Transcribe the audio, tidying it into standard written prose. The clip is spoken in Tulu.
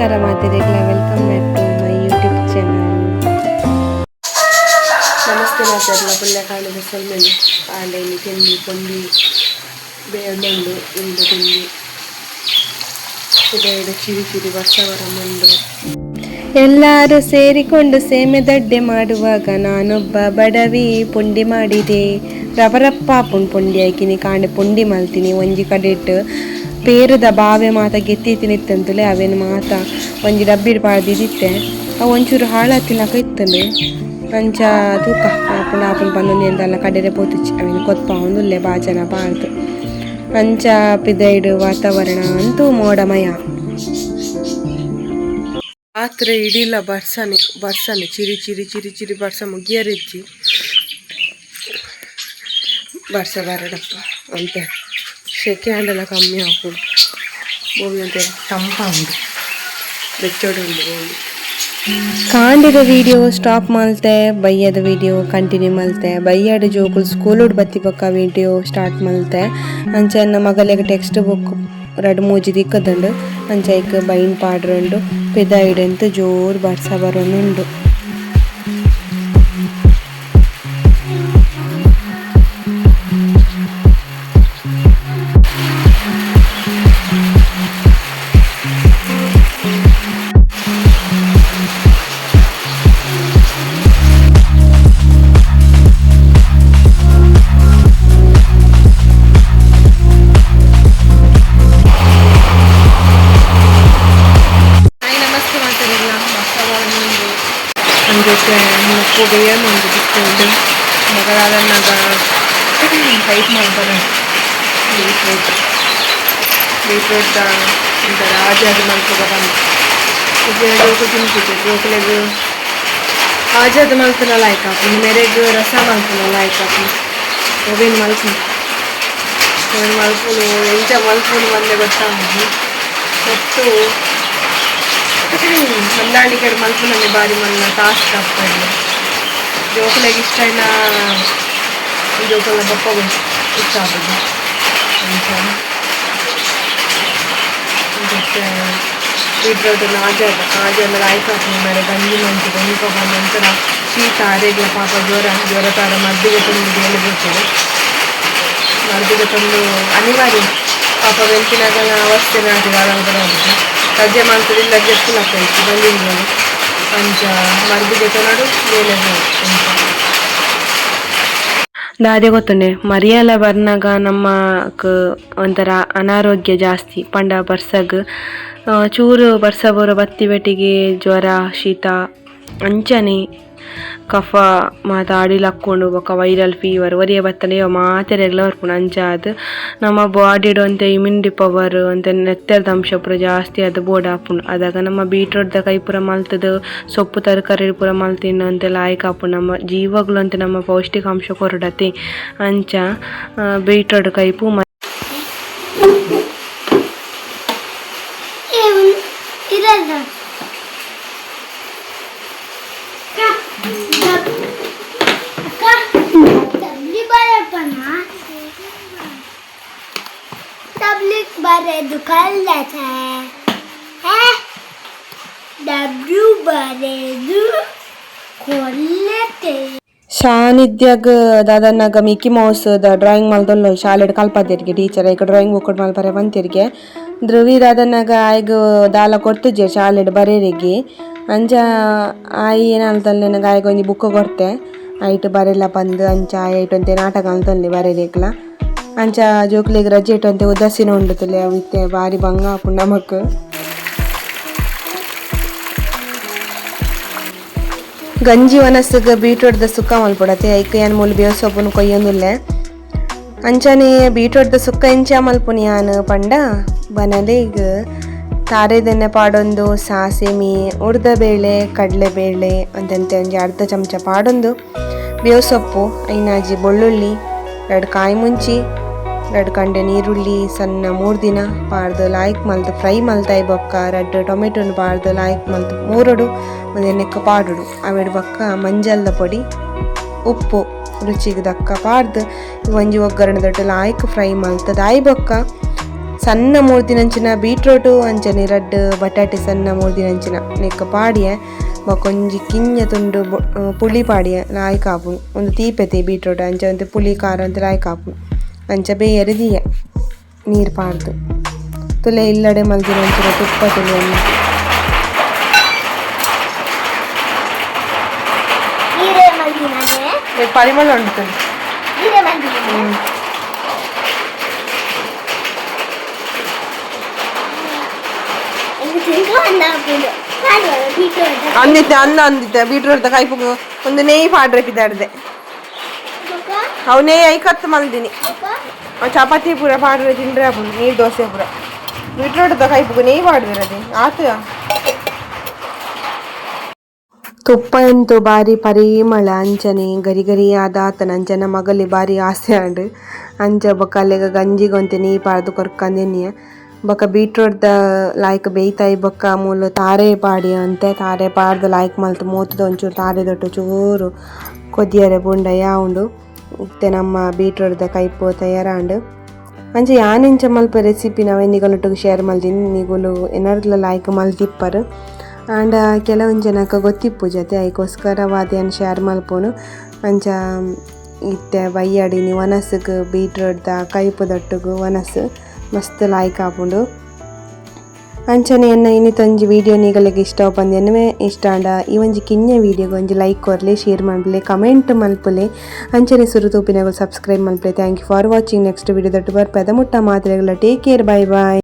ನಮಸ್ಕಾರ ಮಾತೆರೆಗ್ಲ. Welcome back to my YouTube channel. Namaste ಮಾತೆರ್ಲ. ಪುಲ್ಯ ಕಾಂಡೆದ ಸೊಲ್ಮೆಲು. ಕಾಂಡೆ ಇಲ್ಲಿ ತಿಂಡಿ ಪೊಂಡಿ ಬೇಯೊಂದುಂಡು ಇಂದು ತಿಂಡಿ. ಪಿದಯಿಡ್ ಚಿರಿ ಚಿರಿ ಬರ್ಸ ಬರೊಂದುಂಡು. ಎಲ್ಲರೂ ಸೇರಿಕೊಂಡು ಸೇಮೆ ದಡ್ಡೆ ಮಾಡುವಾಗ ನಾನೊಬ್ಬ ಬಡವಿ ಪುಂಡಿ ಮಾಡಿದೆ. ರವರಪ್ಪ ಪುಣ್ ಪುಂಡಿ ಆಯ್ಕಿನಿ. ಕಾಂಡೆ ಪುಂಡಿ ಮಲ್ತೀನಿ. ಒಂಜಿ ಕಡೆಟ್ ಪೇರುದ ಬಾವೆ ಮಾತ ಗೆತ್ತಿ ಇತ್ತಂತುಲೆ. ಅವೇನು ಮಾತ ಒಂಜಿ ಡಬ್ಬಿಡ್ ಪಾಡ್ದಿತ್ತೆ. ಅವು ಒಂಚೂರು ಹಾಳಾತಿಲಕ ಇತ್ತಂಡು. ಅಂಚ ತೂಕ ಆಪುಂಡು ಆಪುಂಡು ಪಂದೊಂದು ಎಂದಲ್ಲ ಕಡೆರೆ ಪೋತುಚಿ. ಅವೇನು ಕೊತ್ಪಾವೊಂದುಲ್ಲೆ ಬಾಜನ ಪಾಡ್ದು. ಅಂಚ ಪಿದೈಡ್ ವಾತಾವರಣ ಅಂತೂ ಮೋಡಮಯ. ರಾತ್ರಿ ಇಡೀಲ ಬರ್ಸನೆ ಬರ್ಸನೆ, ಚಿರಿ ಚಿರಿ ಚಿರಿ ಚಿರಿ ಬರ್ಸ. ಮುಗಿಯರಿಜ್ಜಿ. ಬರ್ಸ ಬರಡಪ್ಪ ಅಂತೆ. ಸೆಕೆ ಆಂಡಲ ಕಮ್ಮಿ ಆಪುಂಡು. ಭೂಮಿ ಅಂತೆ ತಂಪಾಂಡು, ಬೆಚ್ಚೊಡುಂಡು ಭೂಮಿ. ಕಾಂಡೆದ ವಿಡಿಯೋ ಸ್ಟಾಪ್ ಮಲ್ತೆ, ಬಯ್ಯದ ವಿಡಿಯೋ ಕಂಟಿನ್ಯೂ ಮಲ್ತೆ. ಬಯ್ಯಡ್ ಜೋಕುಲು ಸ್ಕೂಲುಡ್ ಬತ್ತಿ ಬೊಕ್ಕ ವಿಡಿಯೋ ಸ್ಟಾರ್ಟ್ ಮಲ್ತೆ. ಅಂಚ ಎನ್ನ ಮಗಲೆಗ್ ಟೆಕ್ಸ್ಟ್ ಬುಕ್ ರಡ್ಡ್ ಮೂಜಿ ತಿಕ್ಕುದುಂಡು. ಅಂಚ ಐಕ್ ಬೈನ್ ಪಾಡ್ರುಂಡು. ಪಿದಾಯಿಡ್ ಅಂತು ಜೋರು ಬರ್ಸ ಬರೊಂದುಂಡು. ಹಾಯ್, ನಮಸ್ತೆ ಮಾತೆರೆಗ್ಲ. ಬರ್ಸ ಬರೊಂದುಂಡು. ಅಂಚೆ ನುಪ್ಪು ಬೇಯೊಂದುಂಡು ಬಿಸ್ಕೆಟ್. ಮಗಲಾದನ್ನಾಗ ಕೈಪ್ ಮಲ್ಪರೆ ಬೀಟ್ರೂಟ್, ಬೀಟ್ರೂಟ್ ಒಂಥರ ಆಜಾದ್ ಮಲ್ಪುಗ ಪಂದ್. ಜೋಕು ತಿನ್ಪುಜೆ. ಜೋಕುಲೆಗ್ ಆಜಾದ್ ಮಲ್ಪುನ ಲಾಯ್ಕ್ ಆಪುಂಡು, ಮೆರೆಗ್ ರಸ ಮಲ್ಪುನ ಲಾಯ್ಕ್ ಆಪುಂಡು. ಒವೇನು ಮಲ್ಪುನು, ಒವೇನು ಮಲ್ಪುನು, ಎಂಚ ಮಲ್ಪುನು ಪಂದೆ ಗೊತ್ತಾಪುಜಿ. ಒಟ್ಟು ಹೊಂದಾಣಿಕೆ ಮಲ್ಪುನನೆ ಬಾರಿ ಮಲ್ಲ ಟಾಸ್ಕ್ ಆಪುಂಡು. ಜೋಕುಲೆಗ್ ಇಷ್ಟ ಆಯಿನ ಜೋಕುಲ್ನ ಪಪ್ಪಗ್ ಇಷ್ಟ ಆಪುಜಿ. ಅಂಚ ಅಂಚ ಬೀಟ್ರೋಟ್ ಆಜಾದ್ ಆಜಾದ್ ಲಾಯ್ಕ್ ಆಪುಂಡು. ಮೇರೆ ಗಂಜಿ ಮಂತುದು ಒಂಜಿ ನಂತರ ಶೀತ ಅರೆಗ್ಲ ಪಾಪ. ಜ್ವರ ಜ್ವರ ತಾರ ಮದ್ದಿಗೆ ತಂದು ಬೇಲೆ ಬೋಡ್ತಿದೆ. ಮದ್ದಿಗೆ ತಂದು ಅನಿವಾರ್ಯ. ಪಾಪ ಬೆನ್ಪಿನಾಗಲ ಅವಸ್ಥೆ ನಾಟಿ ದಾದ. ರಜೆ ಮಲ್ತುದು ಇಲ್ಲ ಜೆಪ್ಪುಲಕ್ಕ ಇತ್ತು ಬಂದಿಲ್ಲ. ಅಂಚ ಮರ್ದಿಗೆ ತನಡು ಬೇಲೆ ಅಂಚ. ದಾದೆ ಗೊತ್ತುಂಡೆ, ಮರಿಯಲ ಬರ್ನಾಗ ನಮ್ಮಕ್ ಒಂಥರ ಅನಾರೋಗ್ಯ ಜಾಸ್ತಿ. ಪಂಡ ಬರ್ಸಗ್ ಚೂರು ಬರ್ಸ ಬರೋ ಬತ್ತಿ ಬೆಟ್ಟಿಗೆ ಜ್ವರ, ಶೀತ, ಅಂಚನೆ ಕಫ ಮಾತ ಅಡಿಲಕ್ಕೊಂಡು. ಬೊಕ್ಕ ವೈರಲ್ ಫೀವರ್ ಒರಿಯ ಬತ್ತಂಡ ಮಾತೆರೆಗ್ಲ ಬರ್ಪುಂಡು. ಅಂಚಾದ್ ನಮ್ಮ ಬಾಡಿಡ್ ಒಂತೆ ಇಮ್ಯುನಿಟಿ ಪವರ್, ಒಂತೆ ನೆತ್ತೆರ್ದ ಅಂಶ ಪೂರ ಜಾಸ್ತಿ ಆದ್ ಬೋಡಾಪುಂಡು. ಅದಾಗ ನಮ್ಮ ಬೀಟ್ರೋಟ್ದ ಕೈ ಪೂರ ಮಲ್ತುದು, ಸೊಪ್ಪು ತರಕಾರಿ ಪೂರ ಮಲ್ತಿಂಡ ಒಂತೆ ಲಾಯ್ಕ್ ಆಪುಂಡು. ನಮ್ಮ ಜೀವಗ್ಲ ಒಂತೆ ನಮ್ಮ ಪೌಷ್ಟಿಕಾಂಶ ಕೊರಡತೆ. ಅಂಚ ಬೀಟ್ರೋಟ್ ಕೈಪು. ಇದಲ್ಲ. ಅಕ್ಕ, ಡಬ್ಲಿ ಬರಪ್ಪನ ಡಬ್ಲಿ ಬರೆದು ಕಲ್ಲತೆ. ಡಬ್ಲ್ಯೂ ಬರೆದು ಕೊಲ್ಲತೆ. ಸಾನಿಧ್ಯಗ್ ದಾದನ್ನಾಗ ಮಿಕ್ಕಿ ಮೌಸ್ ದ ಡ್ರಾಯಿಂಗ್ ಮಲ್ತೊಂದು ಶಾಲೆಡ್ ಕಲ್ಪದೆರ್ಗೆ. ಟೀಚರ್ ಐಕ್ ಡ್ರಾಯಿಂಗ್ ಬುಕ್ ಮಲ್ಪರೆ ಪಂತೆರ್ಗೆ. ಧ್ರುವಿ ದಾದನ್ನಾಗ ಆಯ್ಗ್ ದಾಲ ಕೊರ್ತುಜೆರ್ ಶಾಲೆಡ್ ಬರೆರೆಗೆ. ಅಂಚ ಆಯೆ ಏನಾಲ್ತಲ್ಲೆನಗ ಆಯ್ಗ್ ಒಂಜಿ ಬುಕ್ ಕೊರ್ತೆ, ಐಟ್ ಬರೆಲ ಪಂದ್. ಅಂಚ ಆಯೆ ಐಟ್ ಒಂತೆ ನಾಟಕ ಮಲ್ತೊನ್ಲೆ ಬರೆರೆಗ್ಲ. ಅಂಚ ಜೋಕ್ಲೆಗ್ ರಜೆ ಒಂತೆ ಉದಾಸೀನ ಉಂಡು ತೂಲೆ. ಅವು ಇತ್ತೆ ಬಾರಿ ಬಂಗ ಆಪುಂಡು ನಮಕ್. ಗಂಜಿ ವನಸ್ಗ್ ಬೀಟ್ರೋಟ್ದ ಸುಕ್ಕ ಮಲ್ಪೊಡತೆ. ಐಕ್ ಯಾನ್ ಮೂಲು ಬೇವು ಸೊಪ್ಪುನು ಕೊಯ್ಯೊಂದುಲ್ಲೆ. ಅಂಚನೆ ಬೀಟ್ರೋಟ್ದ ಸುಕ್ಕ ಎಂಚ ಮಲ್ಪುನಿ ಯಾನ್ ಪಂಡ, ಬನಲೆಗ್ ತಾರೆದೆಣ್ಣೆ ಪಾಡೊಂದು, ಸಾಸಿಮೆ, ಉರ್ದಬೇಳೆ, ಕಡಲೆಬೇಳೆ ಒಂತೆಂತೆ ಒಂಜಿ ಅರ್ಧ ಚಮಚ ಪಾಡೊಂದು, ಬೇವು ಸೊಪ್ಪು, ಐನಾಜಿ ಬೊಳ್ಳುಳ್ಳಿ, ರಡ್ಡ್ ಕಾಯಿ ಮುಂಚಿ, ರಡ್ಡ್ ಕಂಡೆ ನೀರುಳ್ಳಿ ಸಣ್ಣ ಮೂರ್ದಿನ ಪಾಡ್ದ್ ಲಾಯ್ಕ್ ಮಲ್ತ್ ಫ್ರೈ ಮಲ್ತಾಯಿ ಬೊಕ್ಕ ರಡ್ಡ್ ಟೊಮೆಟೊನು ಪಾಡ್ದ್ ಲಾಯ್ಕ್ ಮಲ್ತ್ ಮೂರೊಡು ಉಂದೆನ್ ನೆಕ್ಕ್ ಪಾಡೊಡು. ಅವೆಡ್ ಬೊಕ್ಕ ಮಂಜಲ್ದ ಪೊಡಿ, ಉಪ್ಪು ರುಚಿಗ್ ದಕ್ಕ ಪಾಡ್ದ್ ಒಂಜಿ ಒಗ್ಗರಣೆದೊಟ್ಟು ಲಾಯ್ಕ್ ಫ್ರೈ ಮಲ್ತುದು ಆಯಿ ಬೊಕ್ಕ ಸಣ್ಣ ಮೂರ್ದಿನಂಚಿನ ಬೀಟ್ರೋಟು ಅಂಚನೆ ರಡ್ಡ್ ಬಟಾಟೆ ಸಣ್ಣ ಮೂರ್ದಿನಂಚಿನ ನೆಕ್ ಪಾಡಿಯೆ ಬೊಕ ಒಂಜಿ ಕಿಂಜ ತುಂಡು ಪುಳಿ ಪಾಡಿಯೆ ಲಾಯ್ಕ್ ಆಪುಂಡು ಉಂದು ತೀಪೆತೆ ಬೀಟ್ರೋಟ್ ಅಂಚ ಒಂತೆ ಪುಳಿ ಖಾರ ಒಂತೆ ಲಾಯ್ಕ್ ಆಪುಂಡು ಅಂಚ ಬೇಯರೆ ದೀಯೆ ನೀರು ಪಾಡ್ದು ತುಲೆ ಇಲ್ಲಡೆ ಮಲ್ದಿನಂಚಿನ ತುಪ್ಪ ತುಲೆ. ನೀರೇ ಮಲ್ದಿನಾನೆ. ಪರಿಮಳ ಉಂಟು. ನೀರೇ ಮಲ್ದಿನಾನೆ. ಅಂದಿತ್ತೆ ಅನ್ನ ಅಂದಿತ್ತೆ ಬೀಟ್ರೋಟ್ ಕೈಪುಗು ಒಂದು ನೆಯ್ ಪಾಡ್ರೆ ಪಿದಾಡ್ದೆ. ಅವು ನೆಯ್ ಐಕತ್ತು ಮಲ್ದಿನಿ. ಅವು ಚಪಾತಿ ಪೂರ ಪಾಡ್ರೆ ತಿಂಡ್ರೆ ಆಪುಂಡು, ನೀರು ದೋಸೆ ಪೂರ. ಬೀಟ್ರೋಟ್ ಕೈಪುಗು ನೆಯ್ ಪಾಡ್ದಿರದೆ ಆತ. ತುಪ್ಪ ಎಂತು ಬಾರಿ ಪರಿಮಳ ಅಂಚನೆ ಗರಿ ಗರಿ ಆದಾತನ. ಅಂಚನ ಮಗಲಿ ಬಾರಿ ಆಸೆ ಆಂಡ್. ಅಂಚ ಬೊಕ ಅಲ್ಲೆಗ ಗಂಜಿಗೊಂತೆ ನೀ ಪಾಡ್ದು ಕೊರ್ಕಂದೆನಿಯ. ಬೊಕ ಬೀಟ್ರೋಟ್ದ ಲಾಯ್ಕ್ ಬೇಯ್ತಾಯಿ ಬೊಕ್ಕ ಮೂಲು ತಾರೆ ಪಾಡಿ ಅಂತೆ ತಾರೆ ಪಾಡ್ದು ಲಾಯ್ಕ್ ಮಲ್ತ್ ಮೋತುದ ಒಂಚೂರು ತಾರೆ ದೊಟ್ಟು ಚೂರು ಕೊದಿಯರೆ ಬುಂಡ ಉಂಡು. ಇತ್ತೆ ನಮ್ಮ ಬೀಟ್ರೋಟ್ದ ಕೈಪು ತಯಾರಾಂಡ್. ಅಂಚ ಯಾನ್ ಎಂಚ ಮಲ್ಪ ರೆಸಿಪಿ ನವೆ ನಿಗಲೊಟ್ಟುಗು ಶೇರ್ ಮಲ್ದಿನಿ. ನಿಗುಲು ಏನಾರ್ಲ ಲಾಯ್ಕ್ ಮಲ್ತಿಪ್ಪರು. ಆಂಡ ಕೆಲವೊಂದು ಜನಕ್ಕೆ ಗೊತ್ತಿಪ್ಪುಜತೆ, ಐಕೋಸ್ಕರವಾದ್ ಯಾನ್ ಶೇರ್ ಮಲ್ಪುನು. ಅಂಚ ಇತ್ತೆ ಬಯ್ಯಡಿನಿ ವನಸುಗು ಬೀಟ್ರೋಟ್ದ ಕೈಪುದೊಟ್ಟುಗು ವನಸು ಮಸ್ತ್ ಲಾಯ್ಕ್ ಆಪುಂಡು. ಅಂಚನೆ ಎನ್ನ ಇನ್ನಿತೊಂಜಿ ವೀಡಿಯೋ ನಿಗಲಿಗೆ ಇಷ್ಟ ಪಂದ್ ಎನ್ನುವೆ. ಇಷ್ಟ ಆಂಡ ಈ ಒಂಜಿ ಕಿನ್ಯ ವೀಡಿಯೋಗೆ ಒಂಜಿ ಲೈಕ್ ಕೊರ್ಲೆ, ಶೇರ್ ಮಲ್ಪುಲೆ, ಕಮೆಂಟ್ ಮಲ್ಪುಲೆ. ಅಂಚನೆ ಸುರು ತೂಪಿನಗುಲು ಸಬ್ಸ್ಕ್ರೈಬ್ ಮಲ್ಪುಲೆ. Thank you for watching. Next video ದೊಟ್ಟು ಬರ್ಪೆದ ಮುಟ್ಟ ಮಾತ್ರೆಗಳ take care, bye bye.